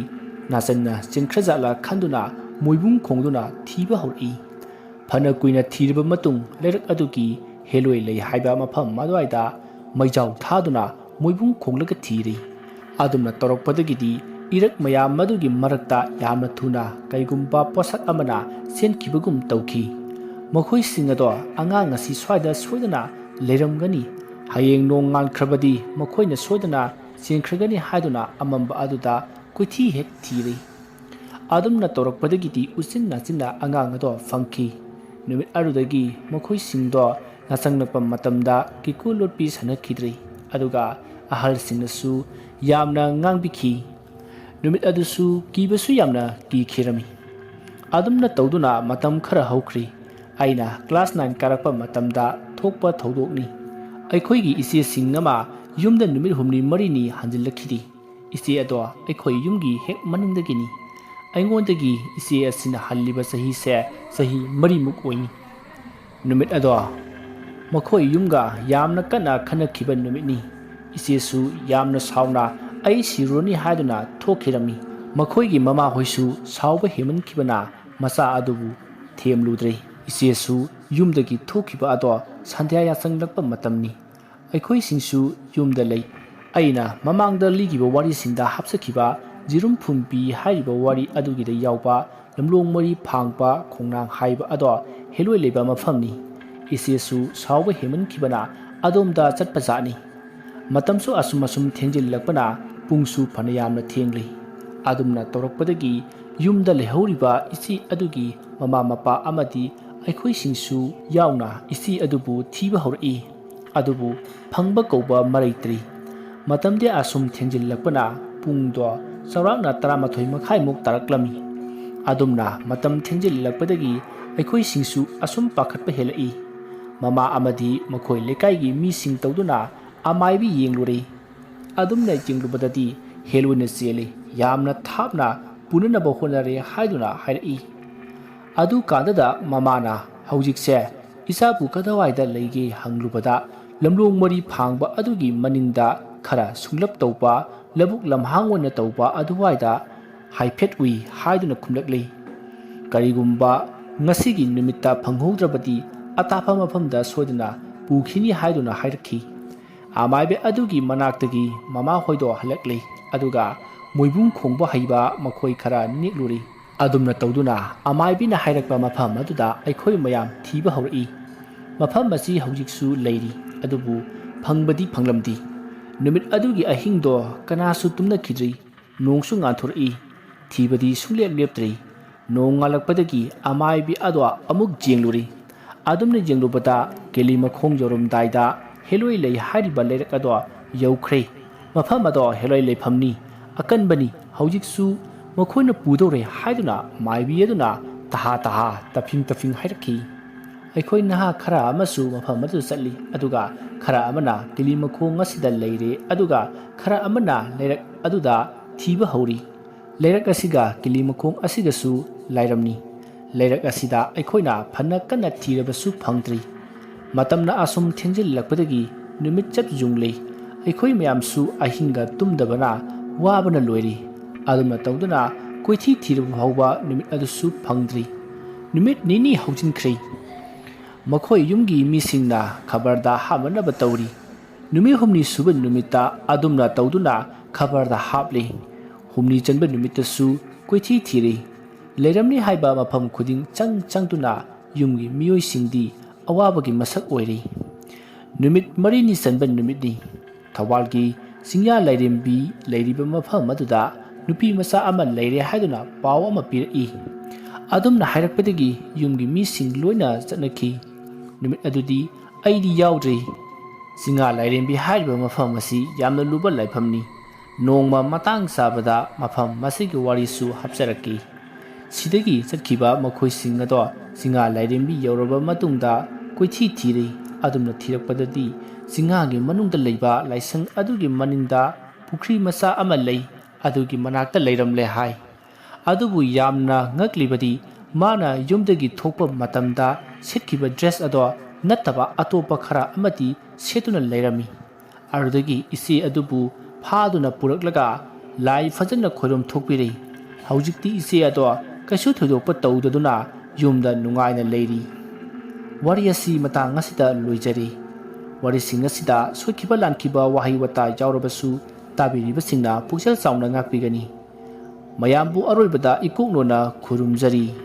ꯅꯥꯆꯟꯅ ꯆꯦꯟꯈ꯭ꯔꯖꯥꯠꯂ ꯈꯟꯗꯨꯅ ꯃꯣꯏꯕꯨꯡ ꯈꯣꯡꯗꯨꯅ ꯊꯤꯕ ꯍꯧꯔꯛꯏ꯫ ꯐꯅ ꯀꯨꯏꯅ ꯊꯤꯔꯕ ꯃꯇꯨꯡ ꯂꯩꯔꯛ ꯑꯗꯨꯒꯤ ꯍꯦꯂꯣꯏ ꯂꯩ ꯍꯥꯏꯕ ꯃꯐꯝ ꯑꯗꯨꯋꯥꯏꯗ ꯃꯩꯖꯥꯎ ꯊꯥꯗꯨꯅ ꯃꯣꯏꯕꯨꯡ ꯈꯣꯡꯂꯒ ꯊꯤꯔꯤ꯫ ꯑꯗꯨꯝꯅ ꯇꯧꯔꯛꯄꯗꯒꯤꯗꯤ ꯏꯔꯛ ꯃꯌꯥꯝ ꯃꯗꯨꯒꯤ ꯃꯔꯛꯇ ꯌꯥꯝꯅ ꯊꯨꯅ ꯀꯩꯒꯨꯝꯕ ꯄꯣꯠꯁꯛ ꯑꯃꯅ ꯆꯦꯟꯈꯤꯕꯒꯨꯝ ꯇꯧꯈꯤ꯫ ꯃꯈꯣꯏꯁꯤꯡ ꯑꯗꯣ ꯑꯉꯥꯡ ꯑꯁꯤ ꯁ꯭ꯋꯥꯏꯗ ꯁꯣꯏꯗꯅ ꯂꯩꯔꯝꯒꯅꯤ, ꯍꯌꯦꯡ ꯅꯣꯡ ꯉꯥꯟꯈ꯭ꯔꯕꯗꯤ ꯃꯈꯣꯏꯅ ꯁꯣꯏꯗꯅ ꯆꯦꯟꯈ꯭ꯔꯒꯅꯤ ꯍꯥꯏꯗꯨꯅ ꯑꯃꯝꯕ ꯑꯗꯨꯗ ꯀꯣꯏꯊꯤ ꯍꯦꯛ ꯊꯤꯔꯤ꯫ ꯑꯗꯨꯝꯅ ꯇꯧꯔꯛꯄꯗꯒꯤꯗꯤ ꯎꯆꯤꯟ ꯅꯥꯆꯤꯟꯅ ꯑꯉꯥꯡ ꯑꯗꯣ ꯐꯪꯈꯤ꯫ ꯅꯨꯃꯤꯠ ꯑꯗꯨꯗꯒꯤ ꯃꯈꯣꯏꯁꯤꯡꯗꯣ ꯌꯥꯆꯪꯂꯛꯄ ꯃꯇꯝꯗ ꯀꯤꯀꯨ ꯂꯣꯠꯄꯤ ꯁꯥꯟꯅꯈꯤꯗ꯭ꯔꯤ, ꯑꯗꯨꯒ ꯑꯍꯜꯁꯤꯡꯅꯁꯨ ꯌꯥꯝꯅ ꯉꯥꯡꯕꯤꯈꯤ꯫ ꯅꯨꯃꯤꯠ ꯑꯗꯨꯁꯨ ꯀꯤꯕꯁꯨ ꯌꯥꯝꯅ ꯀꯤꯈꯤꯔꯝꯃꯤ꯫ ꯑꯗꯨꯝꯅ ꯇꯧꯗꯨꯅ ꯃꯇꯝ ꯈꯔ ꯍꯧꯈ꯭ꯔꯤ꯫ ꯑꯩꯅ ꯀ꯭ꯂꯥꯁ ꯅꯥꯏꯟ ꯀꯥꯔꯛꯄ ꯃꯇꯝꯗ ꯊꯣꯛꯄ ꯊꯧꯗꯣꯛꯅꯤ꯫ ꯑꯩꯈꯣꯏꯒꯤ ꯏꯆꯦꯁꯤꯡ ꯑꯃ ꯌꯨꯝꯗ ꯅꯨꯃꯤꯠ ꯍꯨꯝꯅꯤ ꯃꯔꯤꯅꯤ ꯍꯟꯖꯤꯜꯂꯛꯈꯤꯗꯦ꯫ ꯏꯆꯦ ꯑꯗꯣ ꯑꯩꯈꯣꯏ ꯌꯨꯝꯒꯤ ꯍꯦꯛ ꯃꯅꯤꯡꯗꯒꯤꯅꯤ꯫ ꯑꯩꯉꯣꯟꯗꯒꯤ ꯏꯆꯦ ꯑꯁꯤꯅ ꯍꯜꯂꯤꯕ ꯆꯍꯤꯁꯦ ꯆꯍꯤ ꯃꯔꯤꯃꯨꯛ ꯑꯣꯏꯅꯤ꯫ ꯅꯨꯃꯤꯠ ꯑꯗꯣ ꯃꯈꯣꯏ ꯌꯨꯝꯒ ꯌꯥꯝꯅ ꯀꯟꯅ ꯈꯟꯅꯈꯤꯕ ꯅꯨꯃꯤꯠꯅꯤ꯫ ꯏꯆꯦꯁꯨ ꯌꯥꯝꯅ ꯁꯥꯎꯅ ꯑꯩ ꯁꯤꯔꯨꯔꯅꯤ ꯍꯥꯏꯗꯨꯅ ꯊꯣꯛꯈꯤꯔꯝꯃꯤ꯫ ꯃꯈꯣꯏꯒꯤ ꯃꯃꯥꯍꯣꯏꯁꯨ ꯁꯥꯎꯕ ꯍꯦꯟꯃꯟꯈꯤꯕꯅ ꯃꯆꯥ ꯑꯗꯨꯕꯨ ꯊꯦꯝꯂꯨꯗ꯭ꯔꯦ꯫ ꯏꯆꯦꯁꯨ ꯌꯨꯝꯗꯒꯤ ꯊꯣꯛꯈꯤꯕ ꯑꯗꯣ ꯁꯟꯙ꯭ꯌꯥ ꯌꯥꯆꯪꯂꯛꯄ ꯃꯇꯝꯅꯤ꯫ ꯑꯩꯈꯣꯏꯁꯤꯡꯁꯨ ꯌꯨꯝꯗ ꯂꯩ꯫ ꯑꯩꯅ ꯃꯃꯥꯡꯗ ꯂꯤꯈꯤꯕ ꯋꯥꯔꯤꯁꯤꯡꯗ ꯍꯥꯞꯆꯈꯤꯕ ꯖꯤꯔꯨꯝ ꯐꯨꯝꯕꯤ ꯍꯥꯏꯔꯤꯕ ꯋꯥꯔꯤ ꯑꯗꯨꯒꯤꯗ ꯌꯥꯎꯕ ꯂꯝꯂꯣꯡ ꯃꯔꯤ ꯐꯥꯡꯕ ꯈꯣꯡꯅꯥꯡ ꯍꯥꯏꯕ ꯑꯗꯣ ꯍꯦꯂꯣꯏ ꯂꯩꯕ ꯃꯐꯝꯅꯤ꯫ ꯏꯆꯦꯁꯨ ꯁꯥꯎꯕ ꯍꯦꯟꯃꯟꯈꯤꯕꯅ ꯑꯗꯣꯝꯗ ꯆꯠꯄꯖꯥꯠꯅꯤ꯫ ꯃꯇꯝꯁꯨ ꯑꯁꯨꯝ ꯑꯁꯨꯝ ꯊꯦꯡꯖꯤꯜꯂꯛꯄꯅ ꯄꯨꯡꯁꯨ ꯐꯅꯌꯥꯝꯅ ꯊꯦꯡꯂꯤ꯫ ꯑꯗꯨꯝꯅ ꯇꯧꯔꯛꯄꯗꯒꯤ ꯌꯨꯝꯗ ꯂꯩꯍꯧꯔꯤꯕ ꯏꯆꯦ ꯑꯗꯨꯒꯤ ꯃꯃꯥ ꯃꯄꯥ ꯑꯃꯗꯤ ꯑꯩꯈꯣꯏꯁꯤꯡꯁꯨ ꯌꯥꯎꯅ ꯏꯆꯦ ꯑꯗꯨꯕꯨ ꯊꯤꯕ ꯍꯧꯔꯛꯏ꯫ ꯑꯗꯨꯕꯨ ꯐꯪꯕ ꯀꯧꯕ ꯃꯔꯩꯇ꯭ꯔꯤ꯫ ꯃꯇꯝꯗꯤ ꯑꯁꯨꯝ ꯊꯦꯡꯖꯤꯜꯂꯛꯄꯅ ꯄꯨꯡꯗꯣ ꯆꯥꯎꯔꯥꯛꯅ ꯇꯔꯥꯃꯥꯊꯣꯏ ꯃꯈꯥꯏꯃꯨꯛ ꯇꯥꯔꯛꯂꯝꯃꯤ꯫ ꯑꯗꯨꯝꯅ ꯃꯇꯝ ꯊꯦꯡꯖꯤꯜꯂꯛꯄꯗꯒꯤ ꯑꯩꯈꯣꯏꯁꯤꯡꯁꯨ ꯑꯁꯨꯝ ꯄꯥꯈꯠꯄ ꯍꯦꯜꯂꯛꯏ꯫ ꯃꯃꯥ ꯑꯃꯗꯤ ꯃꯈꯣꯏ ꯂꯩꯀꯥꯏꯒꯤ ꯃꯤꯁꯤꯡ ꯇꯧꯗꯨꯅ ꯑꯃꯥꯏꯕꯤ ꯌꯦꯡꯂꯨꯔꯦ꯫ ꯑꯗꯨꯝꯅ ꯌꯦꯡꯂꯨꯕꯗꯗꯤ ꯍꯦꯂꯣꯏꯅ ꯆꯦꯜꯂꯤ, ꯌꯥꯝꯅ ꯊꯥꯞꯅ ꯄꯨꯅꯅꯕ ꯍꯣꯠꯅꯔꯦ ꯍꯥꯏꯗꯨꯅ ꯍꯥꯏꯔꯛꯏ꯫ ꯑꯗꯨꯀꯥꯟꯗꯗ ꯃꯃꯥꯅ, "ꯍꯧꯖꯤꯛꯁꯦ ꯏꯆꯥꯕꯨ ꯀꯗꯥꯏꯋꯥꯏꯗ ꯂꯩꯒꯦ?" ꯍꯪꯂꯨꯕꯗ, "ꯂꯝꯂꯣꯡ ꯃꯔꯤ ꯐꯥꯡꯕ ꯑꯗꯨꯒꯤ ꯃꯅꯤꯡꯗ ꯈꯔ ꯁꯨꯡꯂꯞ ꯇꯧꯕ ꯂꯧꯕꯨꯛ ꯂꯝꯍꯥꯡ ꯑꯣꯏꯅ ꯇꯧꯕ ꯑꯗꯨꯋꯥꯏꯗ ꯍꯥꯏꯐꯦꯠ ꯎꯏ" ꯍꯥꯏꯗꯨꯅ ꯈꯨꯝꯂꯛꯂꯤ꯫ ꯀꯔꯤꯒꯨꯝꯕ ꯉꯁꯤꯒꯤ ꯅꯨꯃꯤꯠꯇ ꯐꯪꯍꯧꯗ꯭ꯔꯕꯗꯤ ꯑꯇꯥꯞꯄ ꯃꯐꯝꯗ ꯁꯣꯏꯗꯅ ꯄꯨꯈꯤꯅꯤ ꯍꯥꯏꯗꯨꯅ ꯍꯥꯏꯔꯛꯈꯤ꯫ ꯑꯃꯥꯏꯕꯤ ꯑꯗꯨꯒꯤ ꯃꯅꯥꯛꯇꯒꯤ ꯃꯃꯥꯍꯣꯏꯗꯣ ꯍꯜꯂꯛꯂꯤ꯫ ꯑꯗꯨꯒ ꯃꯣꯏꯕꯨꯡ ꯈꯣꯡꯕ ꯍꯩꯕ ꯃꯈꯣꯏ ꯈꯔ ꯅꯦꯛꯂꯨꯔꯤ꯫ ꯑꯗꯨꯝꯅ ꯇꯧꯗꯨꯅ ꯑꯃꯥꯏꯕꯤꯅ ꯍꯥꯏꯔꯛꯄ ꯃꯐꯝ ꯑꯗꯨꯗ ꯑꯩꯈꯣꯏ ꯃꯌꯥꯝ ꯊꯤꯕ ꯍꯧꯔꯛꯏ꯫ ꯃꯐꯝ ꯑꯁꯤ ꯍꯧꯖꯤꯛꯁꯨ ꯂꯩꯔꯤ, ꯑꯗꯨꯕꯨ ꯐꯪꯕꯗꯤ ꯐꯪꯂꯝꯗꯦ꯫ ꯅꯨꯃꯤꯠ ꯑꯗꯨꯒꯤ ꯑꯍꯤꯡꯗꯣ ꯀꯅꯥꯁꯨ ꯇꯨꯝꯅꯈꯤꯗ꯭ꯔꯤ꯫ ꯅꯣꯡꯁꯨ ꯉꯥꯟꯊꯣꯔꯛꯏ꯫ ꯊꯤꯕꯗꯤ ꯁꯨꯡꯂꯦꯞ ꯂꯦꯞꯇ꯭ꯔꯤ꯫ ꯅꯣꯡ ꯉꯥꯜꯂꯛꯄꯗꯒꯤ ꯑꯃꯥꯏꯕꯤ ꯑꯗꯣ ꯑꯃꯨꯛ ꯌꯦꯡꯂꯨꯔꯤ꯫ ꯑꯗꯨꯝꯅ ꯌꯦꯡꯂꯨꯕꯗ ꯀꯦꯂꯤ ꯃꯈꯣꯡ ꯌꯧꯔꯝꯗꯥꯏꯗ ꯍꯦꯂꯣꯏ ꯂꯩ ꯍꯥꯏꯔꯤꯕ ꯂꯩꯔꯛ ꯑꯗꯣ ꯌꯧꯈ꯭ꯔꯦ꯫ ꯃꯐꯝ ꯑꯗꯣ ꯍꯦꯂꯣꯏ ꯂꯩꯐꯝꯅꯤ, ꯑꯀꯟꯕꯅꯤ, ꯍꯧꯖꯤꯛꯁꯨ ꯃꯈꯣꯏꯅ ꯄꯨꯗꯧꯔꯦ ꯍꯥꯏꯗꯨꯅ ꯃꯥꯏꯕꯤ ꯑꯗꯨꯅ ꯇꯍꯥ ꯇꯍꯥ, ꯇꯐꯤꯡ ꯇꯐꯤꯡ ꯍꯥꯏꯔꯛꯈꯤ꯫ ꯑꯩꯈꯣꯏ ꯅꯍꯥ ꯈꯔ ꯑꯃꯁꯨ ꯃꯐꯝ ꯑꯗꯨꯗ ꯆꯠꯂꯤ, ꯑꯗꯨꯒ ꯈꯔ ꯑꯃꯅ ꯀꯦꯂꯤ ꯃꯈꯣꯡ ꯑꯁꯤꯗ ꯂꯩꯔꯦ, ꯑꯗꯨꯒ ꯈꯔ ꯑꯃꯅ ꯂꯩꯔꯛ ꯑꯗꯨꯗ ꯊꯤꯕ ꯍꯧꯔꯤ꯫ ꯂꯩꯔꯛ ꯑꯁꯤꯒ ꯀꯦꯂꯤ ꯃꯈꯣꯡ ꯑꯁꯤꯒꯁꯨ ꯂꯥꯏꯔꯝꯅꯤ꯫ ꯂꯩꯔꯛ ꯑꯁꯤꯗ ꯑꯩꯈꯣꯏꯅ ꯐꯅ ꯀꯟꯅ ꯊꯤꯔꯕꯁꯨ ꯐꯪꯗ꯭ꯔꯤ꯫ ꯃꯇꯝꯅ ꯑꯁꯨꯝ ꯊꯦꯡꯖꯤꯜꯂꯛꯄꯗꯒꯤ ꯅꯨꯃꯤꯠ ꯆꯞ ꯌꯨꯡꯂꯤ꯫ ꯑꯩꯈꯣꯏ ꯃꯌꯥꯝꯁꯨ ꯑꯍꯤꯡꯒ ꯇꯨꯝꯗꯕꯅ ꯋꯥꯕꯅ ꯂꯣꯏꯔꯤ꯫ ꯑꯗꯨꯝꯅ ꯇꯧꯗꯨꯅ ꯀꯣꯏꯊꯤ ꯊꯤꯔꯕ ꯐꯥꯎꯕ ꯅꯨꯃꯤꯠ ꯑꯗꯨꯁꯨ ꯐꯪꯗ꯭ꯔꯤ꯫ ꯅꯨꯃꯤꯠ ꯅꯤꯅꯤ ꯍꯧꯖꯤꯟꯈ꯭ꯔꯦ꯫ ꯃꯈꯣꯏ ꯌꯨꯝꯒꯤ ꯃꯤꯁꯤꯡꯅ ꯈꯕꯔꯗ ꯍꯥꯞꯅꯅꯕ ꯇꯧꯔꯤ꯫ ꯅꯨꯃꯤꯠ ꯍꯨꯝꯅꯤ ꯁꯨꯕ ꯅꯨꯃꯤꯠꯇ ꯑꯗꯨꯝꯅ ꯇꯧꯗꯨꯅ ꯈꯕꯔꯗ ꯍꯥꯞꯂꯤ꯫ ꯍꯨꯝꯅꯤ ꯆꯟꯕ ꯅꯨꯃꯤꯠꯇꯁꯨ ꯀꯣꯏꯊꯤ ꯊꯤꯔꯤ꯫ ꯂꯩꯔꯝꯅꯤ ꯍꯥꯏꯕ ꯃꯐꯝ ꯈꯨꯗꯤꯡ ꯆꯪ ꯆꯪꯗꯨꯅ ꯌꯨꯝꯒꯤ ꯃꯤꯑꯣꯏꯁꯤꯡꯗꯤ ꯑꯋꯥꯕꯒꯤ ꯃꯁꯛ ꯑꯣꯏꯔꯤ꯫ ꯅꯨꯃꯤꯠ ꯃꯔꯤꯅꯤ ꯆꯟꯕ ꯅꯨꯃꯤꯠꯅꯤ꯫ ꯊꯧꯕꯥꯜꯒꯤ ꯆꯤꯡꯌꯥ ꯂꯥꯏꯔꯦꯝꯕꯤ ꯂꯩꯔꯤꯕ ꯃꯐꯝ ꯑꯗꯨꯗ ꯅꯨꯄꯤ ꯃꯆꯥ ꯑꯃ ꯂꯩꯔꯦ ꯍꯥꯏꯗꯨꯅ ꯄꯥꯎ ꯑꯃ ꯄꯤꯔꯛꯏ꯫ ꯑꯗꯨꯝꯅ ꯍꯥꯏꯔꯛꯄꯗꯒꯤ ꯌꯨꯝꯒꯤ ꯃꯤꯁꯤꯡ ꯂꯣꯏꯅ ꯆꯠꯅꯈꯤ꯫ ꯅꯨꯃꯤꯠ ꯑꯗꯨꯗꯤ ꯑꯩꯗꯤ ꯌꯥꯎꯗ꯭ꯔꯤ꯫ ꯆꯤꯡꯌꯥ ꯂꯥꯏꯔꯦꯝꯕꯤ ꯍꯥꯏꯔꯤꯕ ꯃꯐꯝ ꯑꯁꯤ ꯌꯥꯝꯅ ꯂꯨꯕ ꯂꯥꯏꯐꯝꯅꯤ꯫ ꯅꯣꯡꯃ ꯃꯇꯥꯡ ꯆꯥꯕꯗ ꯃꯐꯝ ꯑꯁꯤꯒꯤ ꯋꯥꯔꯤꯁꯨ ꯍꯥꯞꯆꯔꯛꯀꯦ꯫ ꯁꯤꯗꯒꯤ ꯆꯠꯈꯤꯕ ꯃꯈꯣꯏꯁꯤꯡ ꯑꯗꯣ ꯆꯤꯡꯌꯥ ꯂꯥꯏꯔꯦꯝꯕꯤ ꯌꯧꯔꯕ ꯃꯇꯨꯡꯗ ꯀꯣꯏꯊꯤ ꯊꯤꯔꯤ꯫ ꯑꯗꯨꯝꯅ ꯊꯤꯔꯛꯄꯗꯗꯤ ꯆꯤꯡꯌꯥꯒꯤ ꯃꯅꯨꯡꯗ ꯂꯩꯕ ꯂꯥꯏꯁꯪ ꯑꯗꯨꯒꯤ ꯃꯅꯤꯡꯗ ꯄꯨꯈ꯭ꯔꯤ ꯃꯆꯥ ꯑꯃ ꯂꯩ, ꯑꯗꯨꯒꯤ ꯃꯅꯥꯛꯇ ꯂꯩꯔꯝꯂꯦ ꯍꯥꯏ꯫ ꯑꯗꯨꯕꯨ ꯌꯥꯝꯅ ꯉꯛꯂꯤꯕꯗꯤ ꯃꯥꯅ ꯌꯨꯝꯗꯒꯤ ꯊꯣꯛꯄ ꯃꯇꯝꯗ ꯁꯦꯠꯈꯤꯕ ꯗ꯭ꯔꯦꯁ ꯑꯗꯣ ꯅꯠꯇꯕ ꯑꯇꯣꯞꯄ ꯈꯔ ꯑꯃꯗꯤ ꯁꯦꯠꯇꯨꯅ ꯂꯩꯔꯝꯃꯤ꯫ ꯑꯗꯨꯗꯒꯤ ꯏꯆꯦ ꯑꯗꯨꯕꯨ ꯐꯥꯗꯨꯅ ꯄꯨꯔꯛꯂꯒ ꯂꯥꯏ ꯐꯖꯅ ꯈꯣꯏꯔꯨꯝ ꯊꯣꯛꯄꯤꯔꯦ꯫ ꯍꯧꯖꯤꯛꯇꯤ ꯏꯆꯦ ꯑꯗꯣ ꯀꯩꯁꯨ ꯊꯣꯏꯗꯣꯛꯄ ꯇꯧꯗꯗꯨꯅ ꯌꯨꯝꯗ ꯅꯨꯡꯉꯥꯏꯅ ꯂꯩꯔꯤ꯫ ꯋꯥꯔꯤ ꯑꯁꯤ ꯃꯇꯥꯡ ꯑꯁꯤꯗ ꯂꯣꯏꯖꯔꯦ꯫ ꯋꯥꯔꯤꯁꯤꯡ ꯑꯁꯤꯗ ꯁꯣꯏꯈꯤꯕ ꯂꯥꯟꯈꯤꯕ ꯋꯥꯍꯩ ꯋꯥꯇꯥ ꯌꯥꯎꯔꯕꯁꯨ ꯇꯥꯕꯤꯔꯤꯕꯁꯤꯡꯅ ꯄꯨꯛꯆꯦꯜ ꯆꯥꯎꯅ ꯉꯥꯛꯄꯤꯒꯅꯤ꯫ ꯃꯌꯥꯝꯕꯨ ꯑꯔꯣꯏꯕꯗ ꯏꯀꯣꯛꯅꯣꯅ ꯈꯨꯔꯨꯝꯖꯔꯤ꯫